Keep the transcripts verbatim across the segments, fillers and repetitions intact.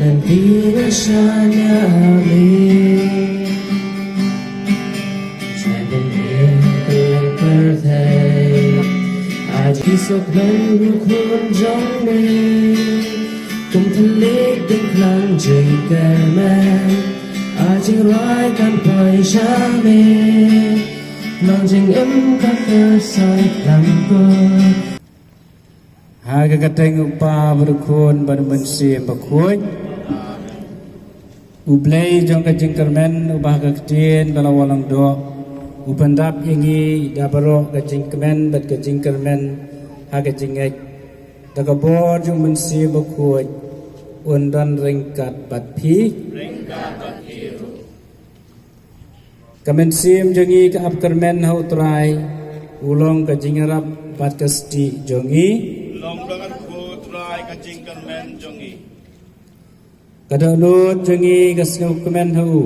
Ïa me. Sha ding ïa ka pyrthei. Ai jingïasuk na u khun jong me. Kum thylliej diengphna jingkyrmen. Ai jingrwai kan poi sha me. Nong jingim ka kyrshan langkut. Ha ka kyrteng u Kpa bad u Khun bad u Mynsiem Bakhuid. U Blei jong ka jingkyrmen uba ha ka ktien ba la wan long doh, u pyndap ïa ngi da baroh ka jingkmen bad ka jingkyrmen ha ka jingngeit. Da ka bor jong u Mynsiem Bakhuid un don ryngkat bad phi. Ka mynsiem jong ngi ka ap kyrmen ha u Trai, u long ka jingïarap bad ka stieh jong ngi. Long ba ka kyrkhu Trai ka jingkyrmen jong ngi. Ka dohnud jong ngi ka sngewkmen ha u.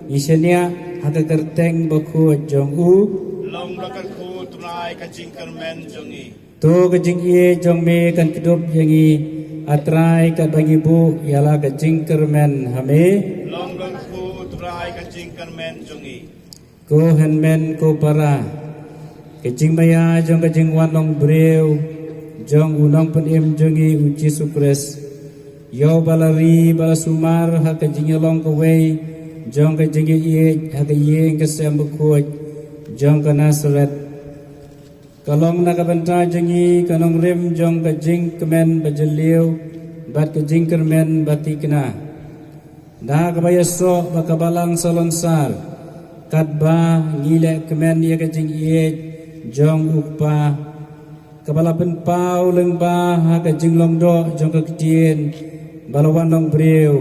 Ngi shaniah ha ka kyrteng bakhuid jong u. Long ba ka kyrkhu Trai ka jingkyrmen jong ngi. To ka jingïeit jong me kan kdup ïa ngi, A Trai, katba ngi buh ïa la ka jingkyrmen ha me. Long ba ka kyrkhu Trai ka jingkyrmen jong ngi. Ko hynmen ko para, ka jingmaïa jong ka jingwan long briew jong u Nongpynim jong ngi u Jisu Khrist, ïa uba la ri ba la sumar ha ka jingïalong kawei jong ka jingïaieit ha ka ïing ka sem bakhuid jong ka Nasareth. Ka long na ka bynta jong ngi ka nongrim jong ka jingkmen bajylliew bad ka jingkyrmen bathikna. Da kaba ïasoh bad ka Balang Salonsar, katba ngi leh kmen ïa ka jingïeit jong u Kpa, kaba la pynpaw lyngba ha ka jinglong doh jong ka ktien ba la wan long briew,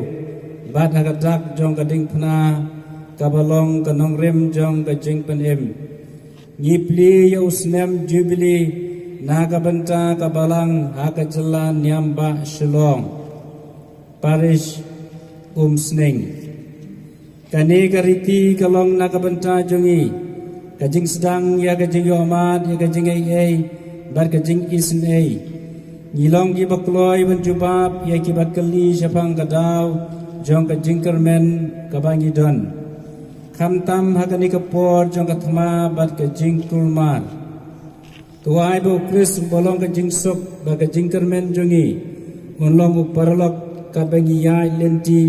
bad ha ka dak jong ka diengphna kaba long ka nongrim jong ka jingpynim. Ngi plie ïa u snem Jubili na ka bynta ka Balang ha ka jylla Niam Bah Shillong, Parish Umsning. Kane ka riti ka long na ka bynta jong ngi, ka jingsdang ïa ka jingïohmad ïa ka jingaiei bad ka jingisynei. Ngi long kiba kloi ban jubab ïa kiba kylli shaphang ka daw jong ka jingkyrmen kaba ngi don, khamtam ha kane ka por jong ka thma bad ka jingkulmar. To ai ba u Khrist uba long ka jingsuk bad ka jingkyrmen jong ngi un long u paralok katba ngi ïaid lynti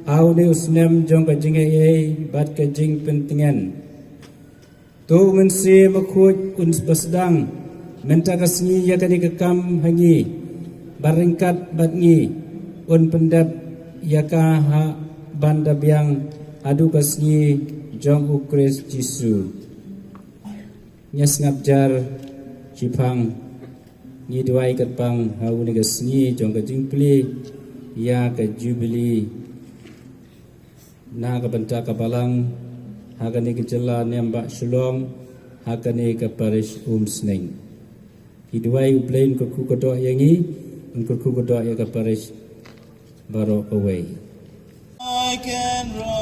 ha une u snem jong ka jingaiei bad ka jingpyntngen. To u Mynsiem Bakhuid un ba sdang mynta ka sngi ïa kane ka kam ha ngi, bad ryngkat bad ngi un pyndep ïa ka ha ban da biang haduh ka sngi jong u Khrist Jisu. Ngi sngap jar shiphang, ngi duwai kyrpang ha une ka sngi jong ka jingplie ïa ka Jubili na ka bynta ka Balang ha kane ka jylla Niam Bah Shillong, ha kane ka Parish Umsning. Ngi duwai U Blei un kyrkhu kyrdoh ïa ngi, un kyrkhu kyrdoh ïa ka Parish baroh kawei. Ai ken ra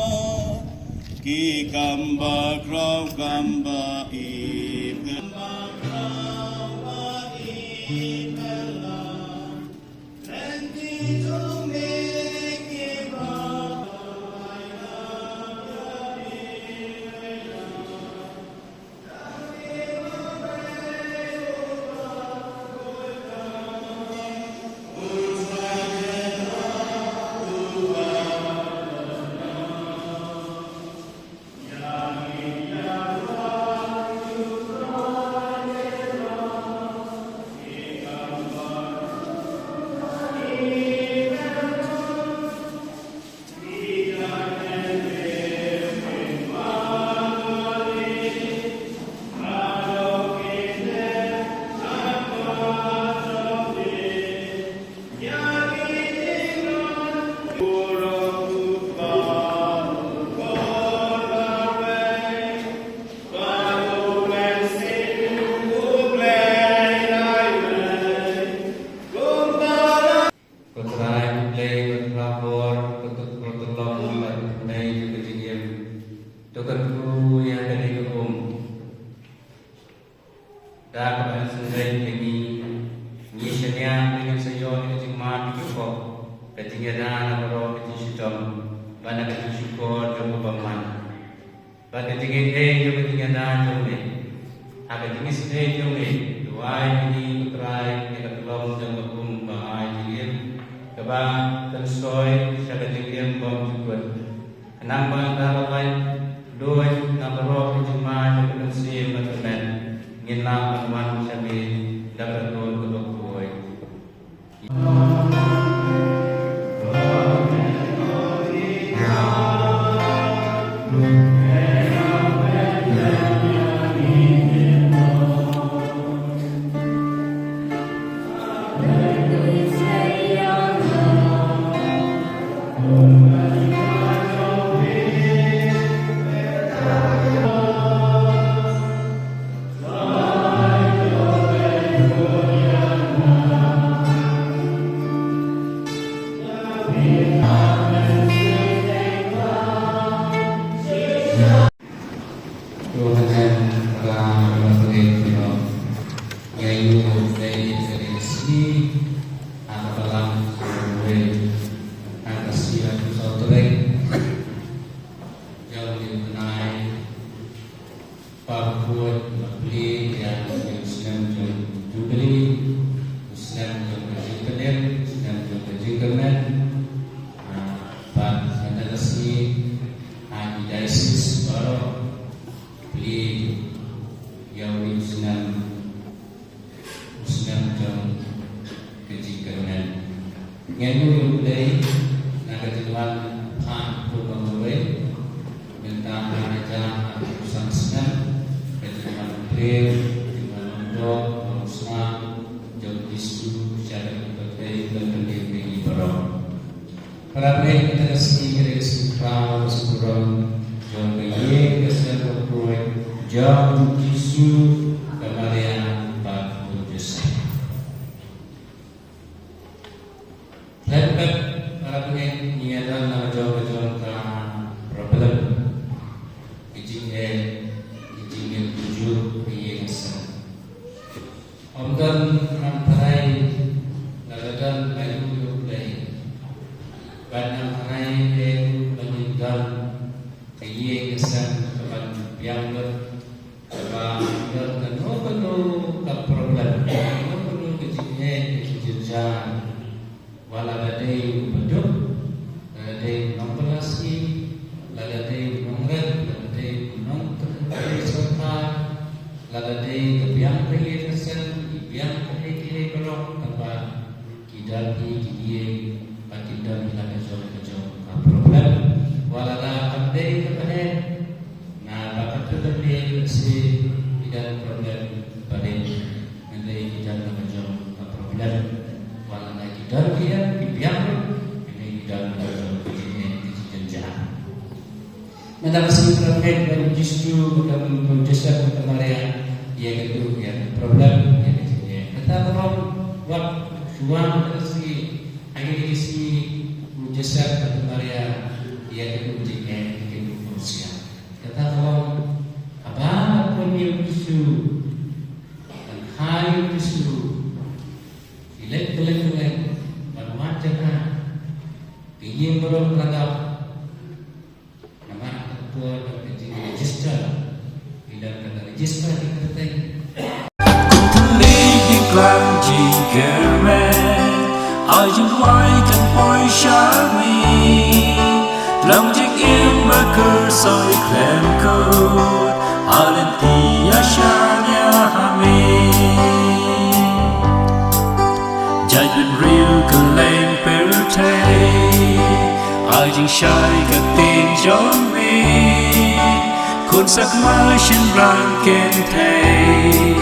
ki kam ba kraw kam ba ip, kam ba kraw ba ip la. Ko Trai U Blei, ko Trai bor, ko Trai, ko Trai long, ko Trai nei jong ka jingim. To kyrkhu ïa kane ka um. Da kaba sngewthuh ïa ngi, ngi shaniah ba ngin sa ïoh ïa ka jingmap jong ka, ka jingïada na baroh ka Jong, bad na ka jingshukor jong u bymman, bad ka jingaiei jong ka jingïada jong me, ha ka jingisynei jong me, duwai ïa ngi ko Trai ïa ka tlong jong ka um ba ai jingim, kaba kynsoi sha ka jingim bymjukut. Khnang ba ynda la lait luid na baroh ki jingma jong ka mynsiem bad ka met, ngin lah ban wan sha me da ka dur kaba khuid. Tuhan, para para pengikut, ya yu dari dari sini, apa dalam survei, apa siap sautrek, jauh di menai, Parput, Mapli, ïa u snem jong Jubili, u snem jong ka jingpynim, u snem jong ka jingkyrmen, ah, bad mynta ka sngi, ha ki diocese baroh, plie ïa u snem u snem jong ka jingkyrmen. Ngi ïathuh ïa U Blei na ka jingwan phah kum u marwei mynta ha ka jingïaseng snem, ka jingwan briew, jingwan umdon, wan umsnam jong U Jisu sha ka jingpyrthei ban pynlong ïa ngi baroh. Para bangeit, mynta ka sngi ka dei ka sngi khraw, ka sngi burom jong ka ïing ka sem bakhuid jong U Jisu, ka Maria bad u Joseph. Khlem pep, para bangeit, ngi ïadon la ka jong ka jong ka problem, ka jingeh, ka jingeh, ka jingeh ka ïing ka sem. Ym don nang tharai lada don ba ïoh ïoh Blei. Bad nang tharai ïoh ba ngin don ka ïing ka sem kaban biang lut, kaba don kano kano ka problem, kano kano ka jingeh, ka jingjynjar. Wat la ka dei u baduk, la ka dei u nongpynlasi, la ka dei u nongrit, la ka dei u nongtrei sorkar, la ka dei ka biang ka ïing ka sem, ki biang ka ïing ki ïing baroh, kaba ki don hi ki ïing, ba ki don hi la ka jong ka jong ka problem. Wat la ka kam dei kaba heh, na ba ka tu ka dei ka si, ki don problem ba dei. Hynrei ki don la ka jong ka problem. Wat la ki don ki ïa ki biang, hynrei ki don la ka jong ki jingeh ki jingjynjar. Mynta ka sngi ka phet ban Jisu ka, ban Joseph ka Maria ïa ka tu ïa ka problem ïa ka jingeh. Kata ka long wat shuwa mynta ka sngi, ha kine ki sngi u Joseph ka Maria ïa ka tu jingeh ïa ka tu usia. Kata ka long haba la pun ïa u Jisu. Tang hai u Jisu i leit kylleng kylleng ban wad jaka. Ki ïing baroh ka dap. Namar ka por ka jingregister, i dang ka register ki kyrteng. Kum thylliej klang jingkyrmen, ai jingduwai kan poi sha mi. Long jingim ba kyrsoi khlem kut, ha lynti ïa shaniah ha mi. Jait bynriew kylleng pyrthei, ai jingshai ka ktien jong mi. Khun sakma shynrang kynthei,